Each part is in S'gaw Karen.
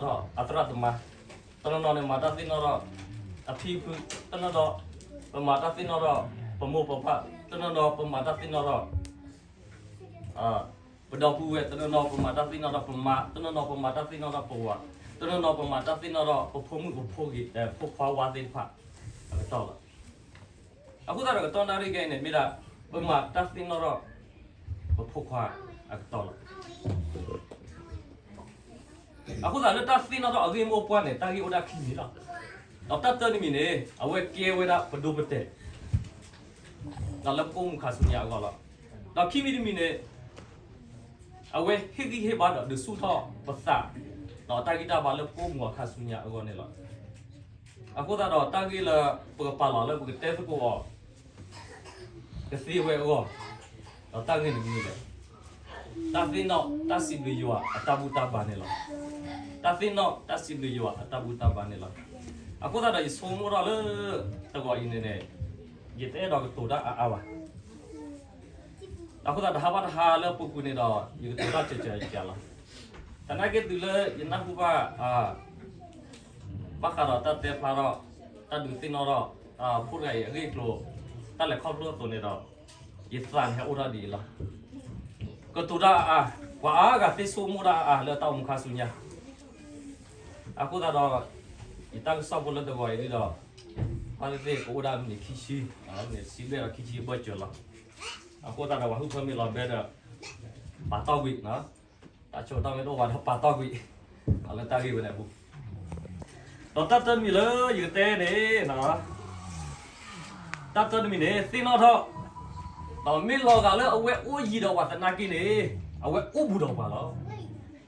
ထီၣ်အသရၣ်သမါ, တနီၤနီၤန့ၣ်မၤတၢ်သ့ၣ်နီၣ်ထီၣ်အဖံအဖု, တနီၤနီၤပမၤတၢ်သ့ၣ်နီၣ်ထီၣ်ပမိၢ်ပပၢ်, တနီၤနီၤပမၤတၢ်သ့ၣ်နီၣ်ထီၣ် ပဒီပုၢ်ဝဲၢ်, တနီၤနီၤပမၤတၢ်သ့ၣ်နီၣ်ထီၣ်ပမါ, တနီၤနီၤပမၤတၢ်သ့ၣ်နီၣ်ထီၣ်ပဝၤ, တနီၤနီၤပမၤတၢ်သ့ၣ်နီၣ်ထီၣ်ပဖိမုၣ်ပဖိဂ့ၤ ဖိခွါဝါသ့ၣ်တဖၣ် အကတီၢ်လီၤ. အဃိသတးဒီးကတီၢ်နၣ်ရံၣ်ခဲအံၤန့ၣ် မ့ၢ်ဒၣ်ပမၤတၢ်သ့ၣ်နီၣ်ထီၣ်ပဖိခွါအကတီၢ်လီၤ. အဃိသတးလၢတၢ်သ့ၣ်နီၣ်ထီၣ်အဂ့ၢ်မိၢ်ပှၢ်န့ၣ် တၢ်ဂ့ၢ်အိၣ်ဒၣ်ခံမံၤလီၤ. ဒီးတၢ်တၢတမံၤန့ၣ် အဝဲကဲဝဲဒၣ်ပဒိၣ်ပတဲာ် ဒီးလၢပကိးမုၢ်ခါဆူညါအဂီၢ်လီၤ. ဒီးခံမံၤတမံၤန့ၣ် အဝဲဟ့ၣ်ဂံၢ်ဟ့ၣ်ဘါဒီးဒုးဆူၣ်ထီၣ်ပသး ဒီးတၢ်ဂံၢ်တၢ်ဘါလၢပကိးမုၢ်ခါဆူညါအဂီၢ်န့ၣ်လီၤ. အဃိသတးဒီးတၢ်ဂ့ၢ်လၢပကပာ်လီၤလၢပကတဲသကိးအီၤ ကသ့ဝဲအဂီၢ်, ဒီးတၢ်ဂ့ၢ်န့ၣ်မ့ၢ်လဲၣ်, တၢ်သ့ၣ်နီၣ်တၢ်စံးဘျုးယွၤအတၢ်ဘူၣ်တၢ်ဘါန့ၣ်လီၤ. တၢ်သ့ၣ်နီၣ်တၢ်စံးဘျုးယွၤအတၢ်ဘူၣ်တၢ်ဘါန့ၣ်လီၤ. အဃိသတးဒီးယဆိကမိၣ်ထီၣ်လၢ တဂီၤအံၤန့ၣ်န့ၣ် ယတအဲၣ်ဒိးကတိၤတၢ်အါအါဘၣ်. အဃိသတးဒီးဟါဘၣ်တဟါလၢပူၤကွံာ်န့ၣ်ဒီး ယကတိၤတၢ်စဲးစဲးကဲးလီၤ. သနာ်က့တုၤလၢယနၢ်ဟူဘၣ် ဘၣ်ဃးဒီးတၢ်တဲဖျါထီၣ် တၢ်ဒုးသ့ၣ်နီၣ်ထီၣ် ဖိတဂၤအံၤအဂ့ၢ်အကျိၤ တၢ်လဲၤခီဖျိအသိးန့ၣ်ဒီး ယသးန့ၣ်ဟဲအိၣ်ထီၣ်ဒ်အံၤလီၤ. ကတိၤတၢ်အါအါ, ပှၤအါဂၤသ့ဆိကမိၣ်တၢ်အါအါလၢတၢ်အိၣ်မူခါဆူညါ. အဃိသတးဒီး ယတၢ်ကစီၣ်ဖိလၢတဂီၤအံၤဒီး ဘၣ်သ့ၣ်သ့ၣ်ကအိၣ်ဒၣ်မံးနံးခံဆံ, မံးနံးတဆံဘျဲၣ်ဒီးခံဆံအဘၢၣ်စၢၤလီၤ. အဃိသတးဒီးပှၤဟုၣ်ဖၢမ့ၢ်လီၤဘဲဒီး ပာ်တီၢ်ကွံာ်, တၢ်ဆိကတၢၢ်မ့ၢ်တအိၣ်ဘၣ်ဒီးပာ်တီၢ်ကွံာ်, လၢတၢ်ဂ့ၢ်ဝဲန့ၣ်အပူၤ, ဒီးတၢ်တမံၤလၢယကတဲန့ၣ် တၢ်တၢတမံၤန့ၣ် သ့ၣ်နီၣ်ထီၣ်, ဒီးမ့ၢ်လီၤဂာ်လၢအဝဲအိၣ်ယံၤဒီးပှၤသနာ်က့န့ၣ် အဝဲအိၣ်ဘူးဒီးပှၤလီၤ.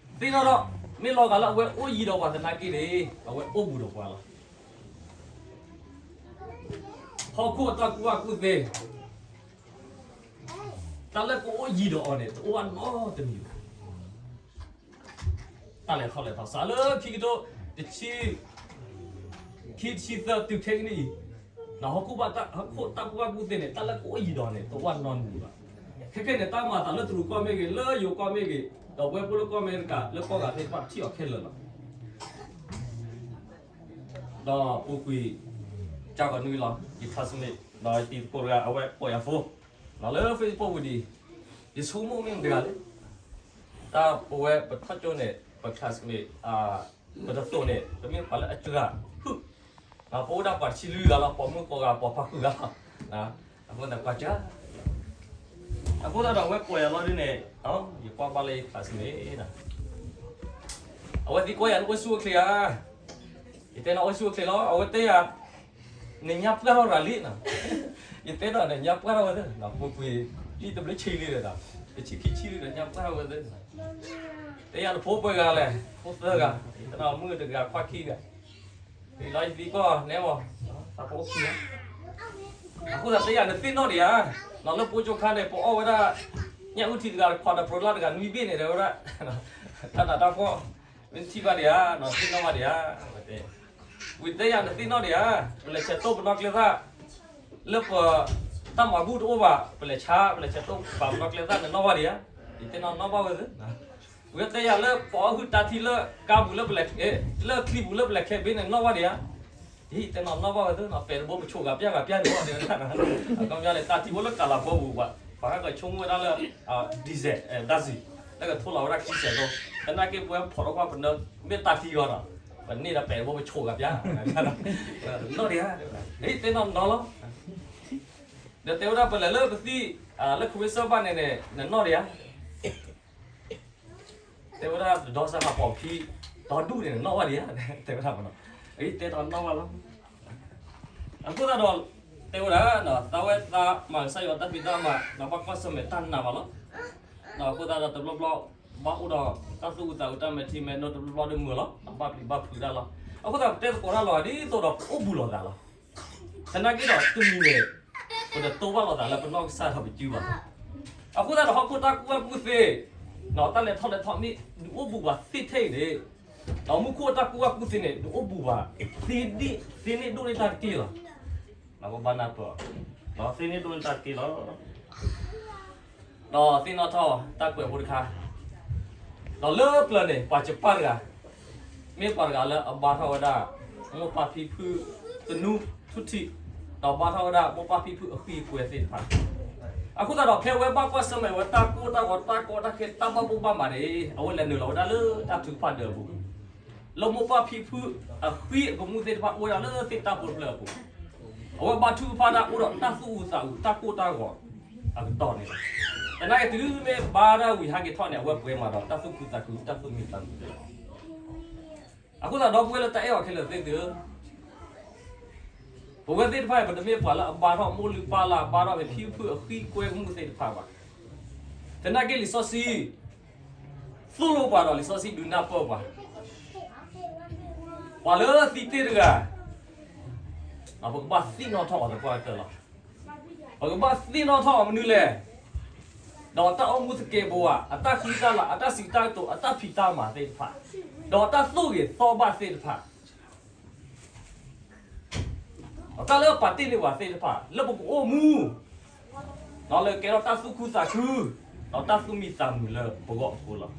သ့ၣ်နီၣ်ထီၣ်, မ့ၢ်လီၤဂာ်လၢအဝဲအိၣ်ယံၤဒီးပှၤသနာ်က့န့ၣ် အဝဲအိၣ်ဘူးဒီးပှၤလီၤ. ဟီၣ်ခိၣ်အတၢ်ကူၣ်ဘၣ်ကူၣ်သ့ တၢ်လၢကအိၣ်ယံၤဒီးအီၤန့ၣ် တအိၣ်ဘၣ်နီတမံၤဘၣ်. တၢ်လဲၤထီၣ်လဲၤထီစးလၢခံကထိတဆံ, ခံတဆံသၢတုၤခဲကနံၣ်အံၤ, ဟီၣ်ခိၣ်ဘၣ်တၢ်, ဟီၣ်ခိၣ်တၢ်ကူၣ်ဘၣ်ကူၣ်သ့န့ၣ် တၢ်လၢကအိၣ်ယံၤဒီးအီၤန့ၣ် တအိၣ်ဘၣ်နီတမံၤဘၣ်. ခဲခဲန့ၣ် တၢ်မၤသးလၢတရူးကီၢ်မ့ၢ်ဂ့ၤ, လၢယိၤကီၢ်မ့ၢ်ဂ့ၤ, ဒီးပဝဲဖိလၢကီၢ်အမဲရကၤ လၢကီၢ်ဂၤသ့ၣ်တဖၣ်ထံၣ်အီၤခဲလၢာ်လီၤ. ဒီးပူၤကွံာ် ကၢ်ဂီၤနွံလီၤ ယ classmate ဒီးယတံၤသကိးတဂၤ အဝဲကိးယၤဖိ လီၤလၢ Facebook ပူၤဒံး, ယဆိကမိၣ်မ့ၢ်မတၤတဂၤလဲၣ်. တၢ်ပဝဲပထီၣ်ကၠိန့ၣ် ပ classmate ပတသိးန့ၣ် ပမ့ၢ်ပှၤလၢအစှၤဟုၣ်, ပအိၣ်ဒၣ်ပှၤတဆံလွံၢ်ဂၤလီၤ, ပိာ်မုၣ်ဃိးဂၤ ပိာ်ခွါဃုဂၤလီၤ. အဃိသတးပှၤစှၤ, အဃိသတးဒီးအဝဲကိးယၤလီၤဒ်န့ၣ်, ယကွၢ်ဘၣ်လၢယ classmate န့ၣ် အဝဲသံကွၢ်ယၤန့ၣ် အိၣ်ဆူၣ်အိၣ်ချ့ဧါ. ယတဲန့ၣ် အိၣ်ဆူၣ်အိၣ်ချ့လီၤ. အဝဲတဲယၤ နညါပှၢ်ထီၣ်ရၤလံနီၤ. ယတဲဒီး နညါပှၢ်ထီၣ်ဝဲသ့နီၤ, ပူၤကွံာ် လံတဘျုးဆံလံဒီး တဆံခံဆံလံဒီး ညါပှၢ်ထီၣ်ဝဲသ့. တဲယၤနဖိပှဲၤဂၤလဲၣ်, ဖိသၢဂၤ, ယတဲဒီးမုၣ်တဂၤခွါခံဂၤ, လီၤယသံကွၢ်နဲမီၤ, သးဖိအိၣ်ခံဂၤ. အဃိသတးတဲယၤနသ့ၣ်နီၣ်ဒံးဧါ, နီၤလၢပိကၠိခါန့ၣ် ပအီၣ်ဝဲဒၣ် ညၣ်အုၣ်ထံတဂၤတခွးဒီး ပရလၣ်တဂၤနွံဘ့ၣ်န့ၣ် တဲဝဲဒၣ်, တၢ်နးတၢ်ဖှီၣ် မ့ၢ်ထံၣ်ဘၣ်ဒံးဧါ, နသ့ၣ်နီၣ်ဘၣ်ဒံးဧါ, ဝဲတဲ, ဝံၤတဲယၤနသ့ၣ်နီၣ်ဒံးဧါ, ပလဲၤဆဲးတိၢ်ပနီၣ်ကျဲသၣ်, လၢပ တၢ်မၤဘူၣ်တအိၣ်ဘၣ်, ပလဲၤဆါ, ပလဲၤဆဲးတိၢ်ပာ်ပနီၣ်ကျဲသၣ်န့ၣ်နီၣ်ဘၣ်ဒံးဧါ. ယတဲနီၤနီၣ်ဘၣ်ဝဲသ့, ဝံၤတဲယၤလၢပအီၣ်ဟုၣ်တၢ်ထံလၢကါပူၤလၢပလဲၤ, လၢချံပူၤလၢပလဲၤခဲဘ့န့ၣ်နီၣ်ဘၣ်ဒံးဧါ. ယတဲနီၤနီၣ်ဘၣ်ဝဲသ့နီၤ, ပဲာ်တဘိပဆိးဂၤပျၢ်ဂၤပျၢ်န့ၣ်ဘၣ်ဒံးဧါ. အခီပညီန့ၣ် တၢ်ထံဖိလၢကလၤဘီပူၤဘၣ်, ပှၤဟဲကဆိကမိၣ်ဝဲဒၣ်လၢ diesel ဓာတ်ဆီ လၢကထိလီၤဝဲဒၣ်ခံစဲးသိ, သနာ်က့ပဝဲဖီၣ်ထီၣ်ကွၢ်ပနၢၤ မ့ၢ်တၢ်ထံဂီၤနီၤ, ပန့ၢ်ဒီးပဲာ်တဘိပဆိးဂၤပျၢ်, နီၣ်ဒံးဧါ, ယတဲနီၤနီၤလီၤ. ဒီးတဲဝဲဒၣ်ပလဲၤလၢပသံၣ် လၢခရံစၢဘၣ်န့ၣ်န့ၣ် နနီၣ်ဒံးဧါ. တဲဝဲဒၣ်တဒီစၢ်ဃာ်ပိာ်ခံ ဒီဒူၣ်န့ၣ် နနီၣ်ဘၣ်ဒံးဧါ, တဲဝဲဒၣ်မနီၤ, အတဲဒီးနီၣ်ဘၣ်လီၤ. အဃိသတးဒီး တဲဝဲဒၣ် သးဝဲသးမၤကစၢ်ယွၤတၢ်ဖံးတၢ်မၤ ဒီးဘၣ်ကွၢ်ဆၢၣ်မဲာ်တၢ်နာ်ဘၣ်လီၤ. အဃိသတးဒီးတဘျီဘျီ ဘၣ်အိၣ်ဒီးတၢ်သူၣ်အုးသးအုးတၢ်မဲာ်ထံမဲာ်နိတဘျီဘျီဒီးမုာ်လီၤ, ဘၣ်ပျံၤဘၣ်ဖုးတၢ်လီၤ. အဃိသတးပတဲသကိးတၢ်လီၤဒ်သိးဒီးပအိၣ်ဘူးလိာ်သးလီၤ. သနာ်က့ဒီးတမံၤန့ၣ် ပတတိၢ်ဘၣ်လိာ်သးလၢပနီၢ်ကစၢ်ဒီးပစုဘၣ်. အဃိသတးဒီးဟီၣ်ခိၣ်တၢ်ကူၣ်ဘၣ်ကူၣ်သ့ တၢ်လဲၤထီၣ်လဲၤထီမ့ၢ်ဒုးအိၣ်ဘူးဘၣ်သ့ထဲအံၤန့ၣ်, ဒီးမူခိၣ်တၢ်ကူၣ်ဘၣ်ကူၣ်သ့န့ၣ် ဒုးအိၣ်ဘူးဘၣ် သ့န့ၢ်ဒိၣ်န့ၢ်တၢ်တက့ၢ်လီၤ. ပဘၣ်နၢ်ပၢၢ် သ့န့ၢ်ဒိၣ်န့ၢ်တၢ်တက့ၢ်လီၤ. ဒီးသ့ၣ်နီၣ်ထီၣ်တၢ်ကွဲးဖိတခါ, ဒီးလၢပျၢၤန့ၣ် ပှၤကပၢ်တဂၤ, မ့ၢ်ပှၤတဂၤလၢအဘါထီၣ်ဝဲဒၣ် မိၢ်ပၢ်ဖံဖု သနူထူၣ်ထံး, ဒီးဘါထီၣ်ဝဲဒၣ်မိၢ်ပၢ်ဖံဖုအဃံအကွဲသ့ၣ်တဖၣ်. အဃိသတးဒီး ဖဲအဝဲဘၣ်ကွၢ်ဆၢၣ်မဲာ်ဝဲတၢ်ကိၢ်တၢ်ဂီၤ တၢ်ကီတၢ်ခဲ တၢ်ဘၣ်ဘိၣ်ဘၣ်မးန့ၣ် အဝဲလဲၤနုာ်လီၤဝဲဒၣ်လၢတၢ်ထုကဖၣ်ဒၢးအပူၤ, လၢမိၢ်ပၢ်ဖံဖုအဃံအကမူၣ်သ့ၣ်တဖၣ်အိၣ်ဝဲဒၣ်လၢသ့ၣ်တၢ်ပူၤတဖျၢၣ်အပူၤ, အဝဲဘါထုကဖၣ်တၢ်အိၣ်ဒီးတၢ်သူၣ်အုးသးအုး တၢ်ကိၢ်တၢ်ဂီၤအကတီၢ်န့ၣ်လီၤ. သနာ်က့တုၤမ့ၢ်ဘါတၢ်ဝံၤဟဲက့ၤထီၣ်န့ၣ် အဝဲပှဲၤမးဒီးတၢ်သူၣ်ခုသးခု တၢ်သူၣ်မံသးမုာ်လီၤ. အဃိသတးဒီး ပဝဲလၢတၢ်အဲၣ်အီၤခဲလၢာ်သ့ၣ်သုဧၢ, ပဝဲသ့ၣ်တဖၣ်အံၤ ပတမ့ၢ်ပှၤလၢအဘါထီၣ်မိၢ်လုၢ်ပၢ်လၢ် ဘါထီၣ်ဖံဖုအဃံကွဲကမူၣ်သ့ၣ်တဖၣ်ဘၣ်. သနာ်က့လံာ်စီဆှံသိၣ်လိပှၤဒီး လံာ်စီဆှံဒုးနၢ်ပၢၢ်ပှၤ, ပှၤလၢသံတ့ၢ်တဂၤ ပကဘၣ်သ့ၣ်နီၣ်ထီၣ်အီၤသပှၢ်ကတၢၢ်လီၤ. ပကဘၣ်သ့ၣ်နီၣ်ထီၣ်အီၤမနုၤလဲၣ်, ဒီးတၢ်အိၣ်မူသကဲးပဝး, အတၢ်ဃံတၢ်လၤ, အတၢ်စံးတၢ်ကတိၤ, အတၢ်ဖံးတၢ်မၤသ့ၣ်တဖၣ်, ဒီးတၢ်သိၣ်ဂ့ၤသီဘၣ်သ့ၣ်တဖၣ်, ဒီးတၢ်လၢအပာ်တ့ၢ်န့ၢ်ပှၤသ့ၣ်တဖၣ် လၢပကအိၣ်မူ ဒီးလၢကဲထီၣ်တၢ်သူၣ်ခုသးခု ဒီးတၢ်သူၣ်မံသးမုာ်လၢပဂီၢ်အဃိလီၤ.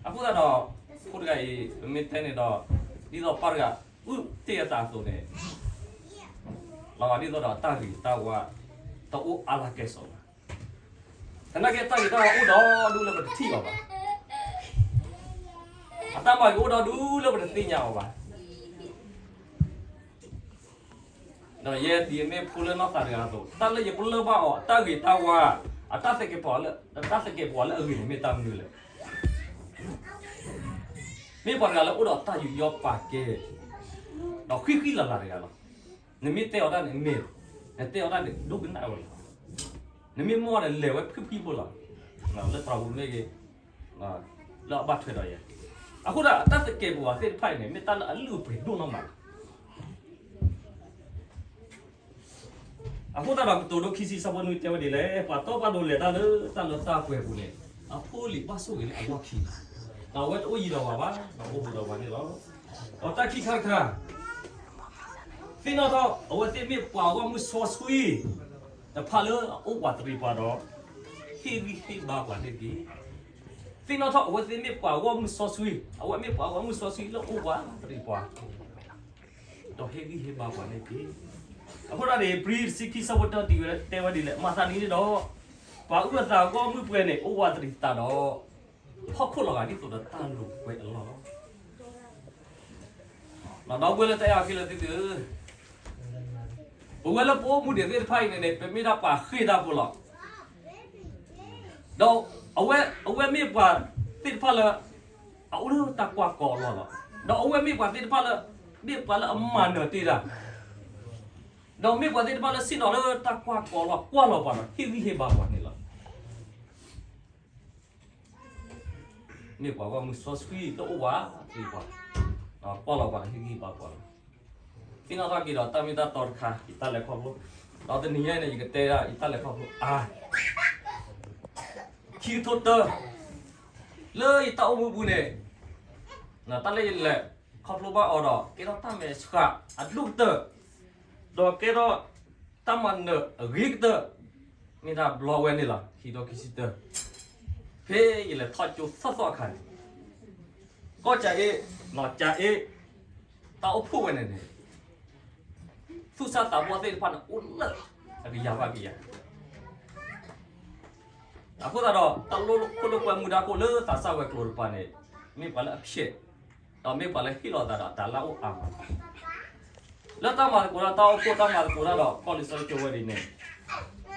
အဃိသတးဒီး ဖိတဂၤအံၤ ပမ့ၢ်တဲန့ၣ်ဒီး ဒ်သိးပၢ်တဂၤအုၣ်တ့ၢ်အသးအသိးန့ၣ် လီၤဂာ်ဒ်သိးဒီးတၢ်ဂ့ၤတၢ်ဝါ တအိၣ်အါလၢကဲစိးဘၣ်. သနာ်က့တၢ်ဂ့ၤတၢ်ဝါအိၣ်ဒီဒူၣ်လၢပတထံၣ်အီၤဘၣ်. အတၢ်မၤဂ့ၤအိၣ်ဒီဒူၣ်လၢပတသ့ၣ်ညါအီၤဘၣ်. ဒီးယဲဒ်အမ့ၢ်ဖိလၢနီၢ်သးတဂၤအသိး တၢ်လၢယပလၢၢ်ဘၣ်အီၤ အတၢ်ဂ့ၤတၢ်ဝါ အတၢ်သကဲးပဝးလၢ အတၢ်သကဲးပဝးလၢအဂ့ၤန့ၣ် မ့ၢ်တၢ်မနုၤလဲၣ်. မ့ၢ်ပှၤတဂၤလၢအိၣ်ဒီးတၢ်ယူးယီၣ်ပာ်ကဲ ဒီးဃံဃံလၤလၤတဂၤလီၤ. နမ့ၢ်တဲအီၤတၢ်န့ၣ်မ့ၢ်, နတဲအီၤတၢ်န့ၣ် ဒိကနၣ်ဝဲလီၤ. နမ့ၢ်မၢအီၤန့ၣ် လဲၤဝဲဖှံဖှံဖိလီၤ. လၢသရိာ်ပူၤမ့ၢ်ဂ့ၤ လၢအဘၣ်ထွဲဒီးယဲ, အဃိဒီး တၢ်သကဲးပဝးသ့ၣ်တဖၣ်အံၤန့ၣ် မ့ၢ်တၢ်လၢအလုၢ်အပှ့ၤဒိၣ်နီၢ်မးလီၤ. အဃိသတးဒီး ကတိၤဒိခံဆံ ဆၢဖိနွံတဲဝဲဒ်လဲၣ်, ပှၤတီပှၤလိၤလဲၤတၢ်လၢတၢ်လၢတၢ်ပှဲၤအပူၤန့ၣ် အဖိအလံၤဘၣ်ဆိၣ်ဂ့ၤလၢအလီၢ်ခံ, ဒီးအဝဲတအိၣ်ယံၤဒီးပှၤဘၣ်, ဒီးအိၣ်ဘူးဒီးပှၤန့ၣ်လီၤ. ဒီးတၢ်ခံခါတခါ သ့ၣ်နီၣ်ထီၣ် အဝဲသ့ၣ်မ့ၢ်ပှၤဂီၢ်မုၢ်စီဆှံတဖၣ်လၢအအိၣ်ပှၤသရံးပှၤဒီး ဟ့ၣ်ဂံၢ်ဟ့ၣ်ဘါပှၤန့ၣ်တက့ၢ်. သ့ၣ်နီၣ်ထီၣ် အဝဲသ့ၣ်မ့ၢ်ပှၤဂီၢ်မုၢ်စီဆှံ, အဝဲမ့ၢ်ပှၤဂီၢ်မုၢ်စီဆှံလၢအအိၣ်ပှၤသရံးပှၤ ဒီးဟ့ၣ်ဂံၢ်ဟ့ၣ်ဘါပှၤန့ၣ်တက့ၢ်. အဃိဒၣ်န့ၣ် ပြံတဆံခံ ဆၢဖိတၢ တဲဝဲဒ်လဲၣ်, မၤသးဒ်န့ၣ်ဒီး ပှၤအုၣ်အသးဂီၢ်မုၢ်ပှဲၤန့ၣ် အိၣ်ဝးသရံးသးဒီး ဟီၣ်ခိၣ်လီၤဂာ်ဒ်သိးဒီးတၢ်လိၤကွဲအလီၢ်လီၤ. ဒီပုၢ်ဝဲၢ်လၢတၢ်အဲၣ်အီၤခဲလၢာ်သ့ၣ်သုဧၢ, ပဝဲလၢပအိၣ်မူဒံးသ့ၣ်တဖၣ်အံၤန့ၣ်န့ၣ် ပမ့ၢ်ဒၣ်ပှၤဃ့ၢ်တၢ်ဖိလီၤ. ဒီးအဝဲ, အဝဲမ့ၢ်ပှၤသ့ၣ်တဖၣ်လၢ အအိၣ်လၢတၢ်ကွၢ်ကီအလီၢ်လီၤ. ဒီးအဝဲမ့ၢ်ပှၤသ့ၣ်တဖၣ်လၢ မ့ၢ်ပှၤလၢအမၤနၢၤတ့ၢ်တၢ်, ဒီးမ့ၢ်ပှၤသ့ၣ်တဖၣ်လၢဆ့ၣ်နီၤလၢတၢ်ကွၢ်ကီအလီၢ် ကွၢ်လီၤပှၤဒီး ဟ့ၣ်ဂံၢ်ဟ့ၣ်ဘါပှၤန့ၣ်လီၤ. မ့ၢ်ပှၤဂီၢ်မုၢ်စီဆှံလၢအအိၣ်ဝးသရံးပှၤ, ကွၢ်လီၤပှၤဒီးဟ့ၣ်ဂံၢ်ဟ့ၣ်ဘါပှၤလီၤ. သ့ၣ်နီၣ်ထီၣ်က့ၤဒီးတၢ်မ့ၢ်တၢ်တီတခါ ယတၢ်လဲၤခီဖျိ, ဒီးတနံၤညါအံၤန့ၣ် ယကတဲဒၣ်ယတၢ်လဲၤခီဖျိအါ ခံကထိတၢ လၢယတၢ်အိၣ်မူပူၤန့ၣ်, တၢ်လၢယလဲၤခီဖျိဘၣ်အီၤဒီး ကဲထီၣ်တၢ်မဲာ်ဆှးအဒိၣ်ကတၢၢ်, ဒီးကဲထီၣ်တၢ်မၤနၢၤအဂ့ၤကတၢၢ်, မ့ၢ်ဒၣ်ဘျီဝဲန့ၣ်လီၤ. ခံကထိခံဆံတၢ ဖဲယလဲၤထီၣ်ကၠိသီၣ်သီၣ်အခါန့ၣ်, ကီၢ်ကၠၤအ့, ကၠၤအ့, တၢ်အိၣ်ဖှိၣ်ဝဲန့ၣ်န့ၣ် သူၣ်စၢ်သးဘီၣ်သ့ၣ်တဖၣ်န့ၣ် အိၣ်လၢအကယၤဘၣ်ကယၤ, အဃိသတးဒီး တၢ်လိၣ်ခိၣ်လိၣ်ကွဲမူဒါခိၣ်လၢသးစၢ်ဝဲၤကျိၤတပၤန့ၣ် မ့ၢ်ပှၤလၢအဖျဲး, ဒီးမ့ၢ်ပှၤလၢဟ့ၣ်လီၤသးဒီးတၢ်လၢအအိၣ်အါမး လၢတၢ်မၤသကိးတၢ်, တၢ်အိၣ်ဖှိၣ်တၢ်မၤသကိးတၢ်ဒီး ကီၢ်လံာ်စီဆှံကၠိဝဲဒ်န့ၣ်,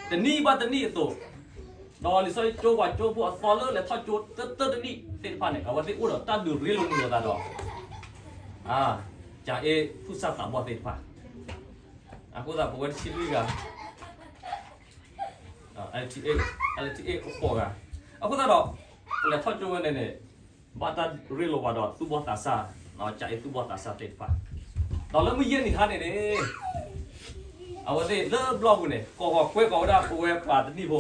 တနံၣ်ဘၣ်တနံၣ်အသိး, ဒီးလံာ်စီဆှံကၠိပှၤကၠိဖိအသီလၢလဲၤထီၣ်ကၠိတၢတၢတနံၣ်သ့ၣ်တဖၣ်န့ၣ် အဝဲသ့ၣ်အိၣ်ဒီးတၢ်ဒုးရ့လိာ်မုာ်လိာ်သးဒီး ကၠၤအ့သူၣ်စၢ်သးဘီၣ်သ့ၣ်တဖၣ်, အဃိသတးပဝဲတဆံလွံၢ်ဂၤ အလဲၤထံၣ်အ့ၣ်ဃိးဂၤ, အဃိသတးဒီး ပလဲၤထီၣ်ကၠိဝဲန့ၣ်န့ၣ် ဘၣ်တၢ်ရ့လိာ်ပှၤဒီးသူၣ်ဘီၣ်သးစၢ်, ကၠၤအ့သူၣ်ဘီၣ်သးစၢ်သ့ၣ်တဖၣ်, ဒီးလၢမုၢ်ယဲၢ်နံၤဟါန့ၣ်န့ၣ် အဝဲသ့ၣ်လၢဘျီပူၤန့ၣ် ကိးဂီၤကွဲကိးဝဲဒၣ်ပဝဲပှၤတနံၣ်ဖိ,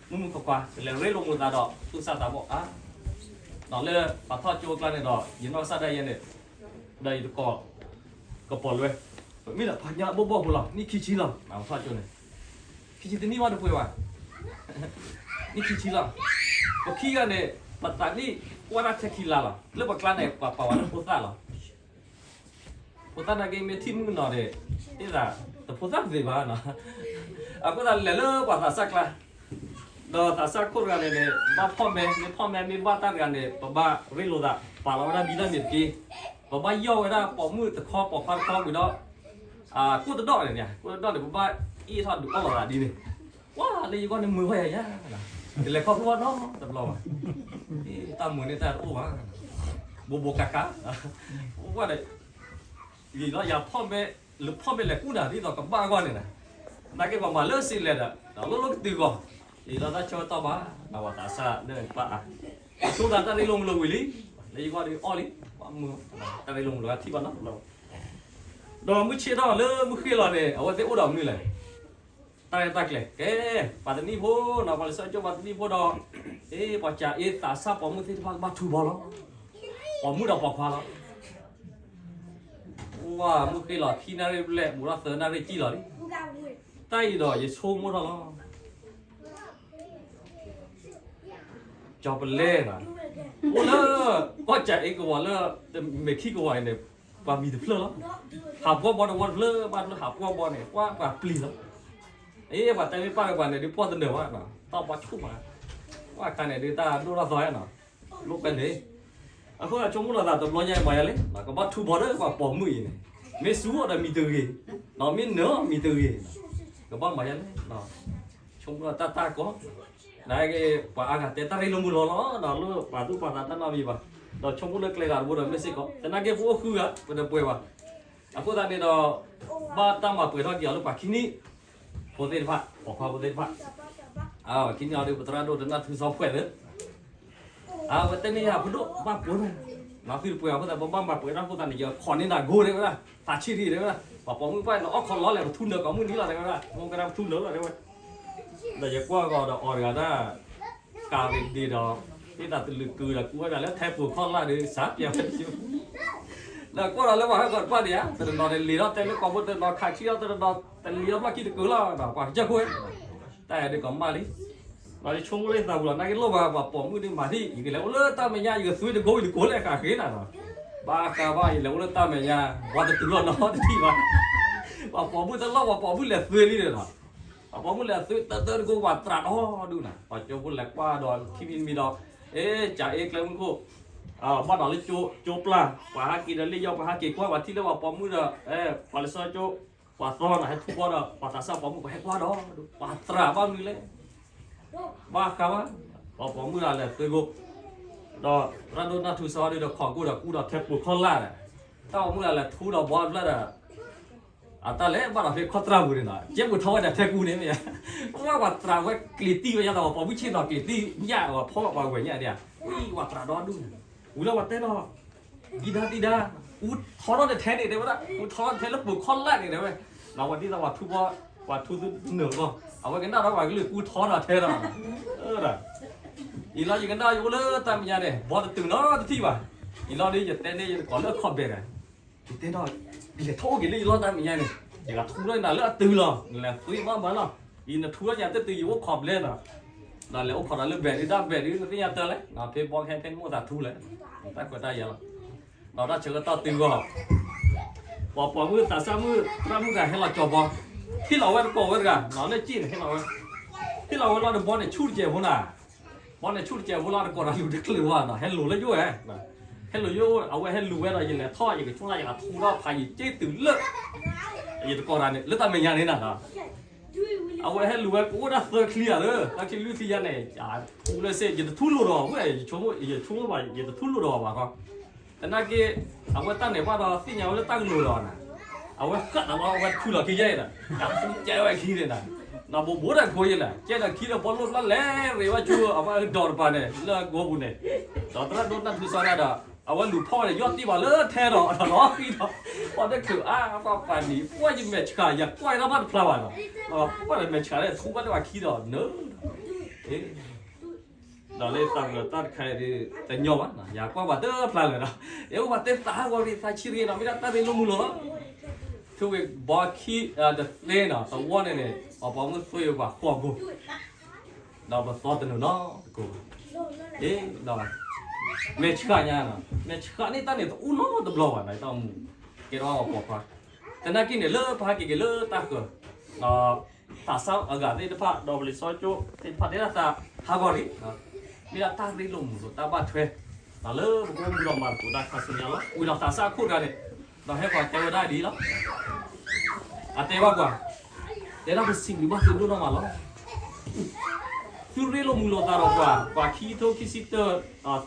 မုၢ်မုၢ်ခွါခွါ ကလဲၤရ့လိာ်မုာ်သးဒီးသူၣ်စၢ်သးဘီၣ်အါ, ဒီးလၢပထီၣ်ကၠိအကျါန့ၣ်ဒီး ယနီၢ်ကစၢ်ဒၣ်ယဲန့ၣ် ဒီးယတကိး ကပီၤလွဲ, ပမ့ၢ်ဒၣ်ပှၤညါဘိၣ်ဘီၣ်ဖိလီၤ နံၣ်ခံဆံလီၤ ပထီၣ်ကၠိန့ၣ်, ခံဆံတနံၣ်ဘၣ်တပှဲၤဘၣ်, နံၣ်ခံဆံလီၤ, ပခံဂၤန့ၣ် ပသးနံၣ် ကွၢ်တၢ်ထဲခံလါလီၤ. လၢပကျါန့ၣ် ပှၤပာ်ဝဲလၢဖိသၣ်လီၤ. ဖိသၣ်နာ်က့မ့ၢ်ထံၣ်မုၣ်ကနီၤဒီး သ့ၣ်သးတဖိသၣ်တသ့ဘၣ်နီၤ. အဃိသတးလဲၤလၢပှၤသးစၢ်ကျါ, ဒီးသးစၢ်ခိၣ်တဂၤန့ၣ်န့ၣ် ဘၣ်ဖီၣ်မဲ, မ့ၢ်ဖီၣ်မဲမ့ၢ်ဘၣ်တၢ်တဂၤန့ၣ် ပဘၣ်ရ့လိာ်သး ပာ်လီၤဝဲဒၣ်ဘံလၢမ့ၤတက့ၢ်. ပဘၣ်ယီၢ်ဝဲဒၣ်ပိာ်မုၣ်တခီပိာ်ခွါတခီဝံၤဒီး ကိၣ်တဒီၣ်န့ၣ်, ကိၣ်တဒီၣ်န့ၣ် ပဘၣ်အ့ၣ်ထီၣ်ဒုးအီၣ်လီၤသးဒ်န့ၣ်. ကွၢ်လၢယဂီၢ်န့ၣ်မုာ်ဝဲယၤယၤ, ယလဲၤခီဖျိနီတဘျီဘၣ်. တၢ်မုာ်န့ၢ်တၢ်တအိၣ်ဘၣ်, ဘိးဘိးကးကး, ဝဲဒီး ယံာ်လီၤယၤဖီၣ်မဲ, လၢဖီၣ်မဲလဲၤကူၣ်နၤဒ်သိးကဘၣ်အဂီၢ်န့ၣ်နၤ, နာ်က့ပှၤမၤလၢစံးလဲၤဒီး ဒီးလိၣ်လိၣ်ကတုၤဂီၢ်, ယံာ်လီၤတၢ်ဆၢကတီၢ်ဘၣ်, ဒီးပှၤသးစၢ်လၢပၢ်အါ, ဆိသးတၢ်ရ့လိာ်မုာ်လိာ်ဝံၤလံ, လၢယဂီၢ်ဒီးအီၣ်လံ, ပှၤမုာ်, တၢ်ရ့လိာ်မုာ်လိာ်ထံၣ်ဘၣ်နီတဘျီ. ဒီးမုၢ်ဆ့ၣ်ထီၣ်လၢမုၢ်ဃ့ၢ်လီၤန့ၣ် အဝဲသ့ၣ်အိၣ်ဒီးမနုၤလဲၣ်. တၢ်ရဲၣ်တၢ်ကျဲၤ, ကဲ, ပှၤတနံၣ်ဖိနီၤ, ပှၤလၢစီၤကၠိပှၤတနံၣ်ဖိဒီး, အ့ ပှၤကးအ့သးစၢ်ပိာ်မုၣ်သ့ၣ်တဖၣ်ကဘၣ်ထူဘီလီၤ. ပိာ်မုၣ်ဒီးပိာ်ခွါလီၤ. ဝါ မုၢ်ဃ့ၢ်လီၤခံနၣ်ရံၣ်ဘျဲၣ် ဘူးထီၣ်သၢနၣ်ရံၣ်ကံၣ်လီၤလံ. တၢ်အံၤဒီးယဆိကမိၣ်ထီၣ်လီၤ. ကၠီၤပလဲနီၤ, အိၣ်လၢ ကီၢ်ကးအ့ကဝီၤလၢ မဲာ်ခံကဝီၤအံၤန့ၣ် ပှၤမံၤတဖျၢၣ်လီၤ. ဟးပှီၢ်ဘီတဝီတဖျၢၣ်ဘၣ်တဖျၢၣ် ဟးပှီၢ်ဘီန့ၣ် ပှၤပျံၤလီၤ. အ့ ပှၤတဲမ့ၢ်ပၢ်ဝဲပှၤန့ၣ်ဒုးပှီၢ်တနၢၤဘၣ်နီၤ, တၢ်ပှၤဆူၣ်မး, ပှၤခါန့ၣ်ဒုးတၢ်ဒိၣ်ထီၣ်သီနီၤ, လိၣ်ပဲန့ၣ်. အဃိဆိကမိၣ်လီၤသးတဘျီညါမၤယါလဲၣ်, ကဘၣ်ထူဘီလၢပှၤပိာ်မုၣ်အံၤန့ၣ်, မ့ၢ်စူၤအီၤဒီးမံၤတဂ့ၤ, မ့ၢ်နၢၤအီၤမံၤတဂ့ၤ, ကဘၣ်မၤယါလဲၣ်. ဆိကမိၣ်လီၤတၢ်တၢ်ကီ, နက့ ပှၤအါဂၤတဲတၢ်ရ့လိာ်မုာ်လိာ်လီၤ, ဒီးလိၣ်ပာ်သူၣ်ပာ်သးတၢ်နီတမံၤဘၣ်, ဒီးဆိကမိၣ်လၢကျဲဂၤတဘိဒီးမ့ၢ်စ့ၢ်ကီး, သနာ်က့ပအိၣ်ဃုဂၤ ပတပှဲၤဘၣ်. အဃိသတးန့ၣ်ဒီး ဘၣ်တၢ်မၤပှဲၤထီၣ်က့ၤအီၤလၢပှၤခံနံၣ်ဖိသ့ၣ်တဖၣ်, ပိာ်ခွါဖိသ့ၣ်တဖၣ်, ခံနံၣ်အီၤဒီး ပသရၣ်ဒိၣ်တနၢ်ထူစီဖှဲးလၢ အဝဲတဲန့ၢ်ယၤ ဖိဒိၣ်ဘၣ်ပှဲၤ, နသုတပှဲၤအဃိသတး ပဘၣ်မၤပှဲၤတၢ်အဃိသတးန့ၣ် ယခိးန့ၢ်နၤကိၢ်တဲဝဲဒၣ်, သးဆံၣ်ထံၣ်တဲဝဲဒၣ်, ပှၤပိာ်မုၣ်ဘၣ်နအီၣ်ခီလီၤလဲၣ် ပထူနၢၤကိးမုၢ်နံၤလီၤတဲဝဲဒၣ်, မိၢ်ကရၢပထူနၢၤလီၤတဲဝဲ, ဒီးယကွၢ်ဂီၤဒီးအီၤတဂၤဒၣ် ကၤရ့ဒ့ဒီး ဟ့ၣ်သးတလုးကုဒီးကူဝဲဒၣ်လၢထဲပူၤခီၣ်လၢ်ဒီး စးပျဲဝဲတယိ, ဒီးကွၢ်ဒီးလၢပှၤဟဲကီးတပၣ်ဒံးဧါ, တနီၤန့ၣ်လံၤထီၣ်တဲလၢကီၢ်ဖိတနီၤခးခံထီၣ်တနီၤ တလံၤထီၣ်ဖျီၣ်ခံတကုာ်လီၤ, ပှၤကစၢၢ်ခိၣ်ဝဲ, တၢ်အဲၣ်ဒုးကီးမၢ်လံ, ဒီးယဆိကမိၣ်လၢယသးပူၤလီၤ နာ်က့လိၣ်ဘၣ်ပှၤပိာ်မုၣ်ဒုးမၤထံၣ် ယကလဲၤအိၣ်လၢတၢ်မဲာ်ညါ ယကသွံတကိးဝံၤတကိးလၢအဃးဃ့နၤနီၤ, ဘၣ်ဃးဘၣ် ယလဲၤအိၣ်လၢတၢ်မဲာ်ညါ ဘီတတုၤလီၤနီတထံၣ်ဘၣ်, ပှၤပိာ်မုၣ်တလီၢ် ပှၤပိာ်မုၣ်လဲၤသွံလံဒီးနီၤ, ပှၤပိာ်မုၣ်လဲၤသွံတၢတၢတကိး ပှၤသရၣ်ဒီဒူၣ်နၤ, ပှၤကၠိဖိလဲၤကွၢ်ဒီးခံမံၤတမံၤဒီး, အ့ ကးအ့ကျဲမုၢ်ခိၣ် ဘၣ်နီၤလၢကၠိပျၢ် ပှၤဟးက့ၤဒီးလ့ၣ်ယီၢ် ပှၤဟးက့ၤကွၢ် ပှၤထံၣ်လၢပှၤပိာ်မုၣ်ဒီး, ပှၤလၢစီၤကၠိ, ပှၤသီနၤ ဟဲထူၣ်ဘီဒီး ပှၤသးစၢ်ပိာ်မုၣ် ပှၤဟဲကွၢ်ဒီး, ပှၤသရၣ်ဘၣ်မနုၤလဲၣ်, ဘၣ်ဃးဘၣ်, ပှၤပိာ်မုၣ်ဒီးလဲၤသွံကိး, ဒီးသရၣ်ဒိၣ်နၢ်ထူစီဒုးဒီးခိးကိၣ်ဒီးကူဒီးထဲပူၤခီၣ်လၢ်ဒီး, တၢ်ပိာ်မုၣ်ဒီးလဲၤထူဒီးဘီတဖျၢၣ်ဒီး အတၢ်လဲၤဘၣ်ဒီးဖဲခီၣ်သရၣ်ပူၤန့ၣ်နီၤ, ကဲပူၤထီၣ်ဝဲဒၣ်ထဲကူန့ၣ်မ့ၢ်ဧါ, ပှၤသရၣ်ဝဲကျံၤတံၢ်ဝဲညါဒီး ပှၤပိာ်မုၣ်ဆ့ၣ်နီၤကျံၤတံၢ်ညၣ် ပှၤဖီၣ်ပှၤဝဲၢ်ညၣ်ဒၣ်, ဝံၤပှၤသရၣ်ဒီဒူၣ်န့ၣ်, ဝံၤလၢပှၤတဲဒီး, တံၤဒါတံၤဒါ, ကူထီထီၣ်နထဲန့ၣ်တဲဝဲဒၣ်, ကူထီထီၣ်နထဲလၢပူၤခီၣ်လၢ်န့ၣ်တဲဝဲ, ဒီးပှၤဒ်သိးပှၤထူဘီ, ပှၤထူသုတနၢၤဘီ, အဝဲကနၣ်ဒီးပှၤကလုာ်ကူထီဒီးထဲဒီး အံၤလီၤယကနၣ်ယအိၣ်လၢတၢ်မဲာ်ညါန့ၣ် ဘီတတုၤနီတထံၣ်ဘၣ်, အံၤလီၤဒုးယတဲန့ၢ်ယတကိးလၢအခီၣ်ဘဲၣ်ဒီး, ယတဲဒီး, ယလဲၤထီၣ်အိၣ်က့ၤလၢယလီၢ်တၢ်မဲာ်ညါန့ၣ်, ယကထူထီၣ်နၤလၢအတုၤလီၤ, နလဲၤသွံဘၣ်မးလီၤ, အံၤနထူထီၣ်ယၤတတုၤယအိၣ်ခီၣ်ဘျဲၣ်နီၤ, ဒီးလဲၤအိၣ်ခိးဒီးလၢဘဲၣ်ဒုး တၢ်ဘဲၣ်ဒုး နသ့ၣ်ညါတၢ်လဲၣ်, ဖဲဘီခဲဖဲမိၢ်သးထူလဲၣ်, တၢ်ခွဲးတၢ်ယာ်လီၤ, ဒီးတၢ်ဆၢကတီၢ်တုၤဂီၢ် ပှၤပိာ်မုၣ်သးစၢ်မုၣ် သရၣ်မုၣ်တဂၤဟဲလီၤကၠီၤဘီ, ဟ့ၣ်လီၤဝဲတကိးဝဲတဂၤနီၤ လၢက့ၣ်န့ၣ် ဟ့ၣ်လီၤဝဲ, ဟ့ၣ်လီၤဝဲလီၤဒီးဘီန့ၣ်ဆူၣ်တစဲးဖိနီၤ, ဘီန့ၣ်ဆူၣ်တစဲးဖိလီၤ တကိးတၢ်လူၤတကျၢၤဘၣ်နီၤ ဟဲလူၤလၢယအိၣ်ဝဲ, ဟဲလူၤယအိၣ် အဝဲဟဲလူၤဝဲဒီး ယလဲၤထီၣ် ယကဆိၣ်လၢယကထူထီၣ်ဖးယံၤက့ၣ်တုၤလၢ ယတကိးတၢ်န့ၣ် လၢတၢ်မဲာ်ညါန့ၣ်နီၤ အဝဲဟဲလူၤဝဲကအိၣ်ဒၣ်သၢချံဧါလၢ သၢချံလွံၢ်ချံယါန့ၣ် ထူလၢစ့ၢ် ယတထူလိာ်ဒီးဝဲ ယဆိကမိၣ် ယဆိကမိၣ်ဘၣ် ယတထူလိာ်ဒီးဘၣ်ခီ သနာ်က့ အဝဲတၢ်န့ၣ်ဘၣ်ဒီးသ့ၣ်ညါဝဲလၢတၢ်ကလိၤဒီးနၤ အဝဲဃၣ်တၢ်လီၤ အဝဲခုၣ်လီၤခံယဲၢ်ဒီး ကထူကဲဝဲခံန့ၣ်နၤ နီၢ်ဘိဘိတၢ်ခိယဲၢ်နၤ ကဲဒီးခံဒီးဘီလိၣ်ဖျါလဲၤရ့ဝဲဆူ အဝဲဒိးတပၤန့ၣ် လၢအဂီၢ်ပူၤန့ၣ် ဒီးသရၣ်ဒိၣ်တၢ်ထူစီဒၣ်ဒီး အဝဲလူၤဖီၣ်ဝဲန့ၣ် ယီၢ်တံၢ်ဘၣ်လၢထဲဒီး အလီၤဃံဒီး ပှၤတချုးအါ ပှၤပာ်နံၤ ပှၤယမဲာ်ဆှး ယကွၢ်တၢ်ဘၣ်တဖျါဘၣ်နီၤ ပှၤတမဲာ်ဆှးလၢထူဘၣ်လၢပှၤခံဒီးနၢၤ ဒီးလၢသးပူၤဒီးတၢ်တခါအံၤဒ်တညီဘၣ်နီၤ ယကွၢ်ပှၤတဖျါလၢၤဒီး ယအိၣ်ပှၤတဲသးဟးဂီၤရံၣ်သးဆံးရံၣ်နီၤ မ့ၢ်ဒၣ်တၢ်ရ့လိာ်မုာ်လိာ်လီၤ ထူဝံၤဘီခံတသ့နီၤ သဝီန့ၣ်န့ၣ် ပှၤပိာ်မုၣ်သွံၣ်ပှၤဃီၣ်ကိၢ် ဒီးပသီတနုာ်နီတကိးဘၣ် ဒီး မဲာ်ဆှးညါ, မဲာ်ဆှးန့ၢ်တၢ်န့ၣ်တအိၣ်နီတဘျီဘၣ် တၢ်အိၣ်မူ ကဲထီၣ်ပိာ်ခွါ. သနာ်က့န့ၣ် လၢပဟဲက့ၤက့ၤလၢတၢ်ဃၢၤ သးစၢ်အဂၤသ့ၣ်တဖၣ် ဒီးပလံာ်စီကၠိသ့ၣ်တဖၣ် တဲဒၣ်သးဟးဂီၤရံၣ်, မ့ၢ်ဒၣ်တၢ်ရ့လိာ်မုာ်လိာ်တၢ်ဘၣ်ထွဲ လၢပကအိၣ်မူဒီးမၤသကိးတၢ်ခါဆူညါလီၤ. ဝံၤဒီးသးစၢ်အခိၣ်တဂၤန့ၣ် ဒီးဟဲပှၤတဲဝဲဒၣ်ဒ်အံၤလီၤ. အတဲဘၣ်ပှၤ, တဲဒၣ်ပစံးဘျုးဘၣ်သုဒိၣ်နီၢ်မးလီၤ. သုရ့လိာ်မုာ်လိာ်သးဒီးပှၤ, ပှၤခံကထိခံဆံတၢ, သု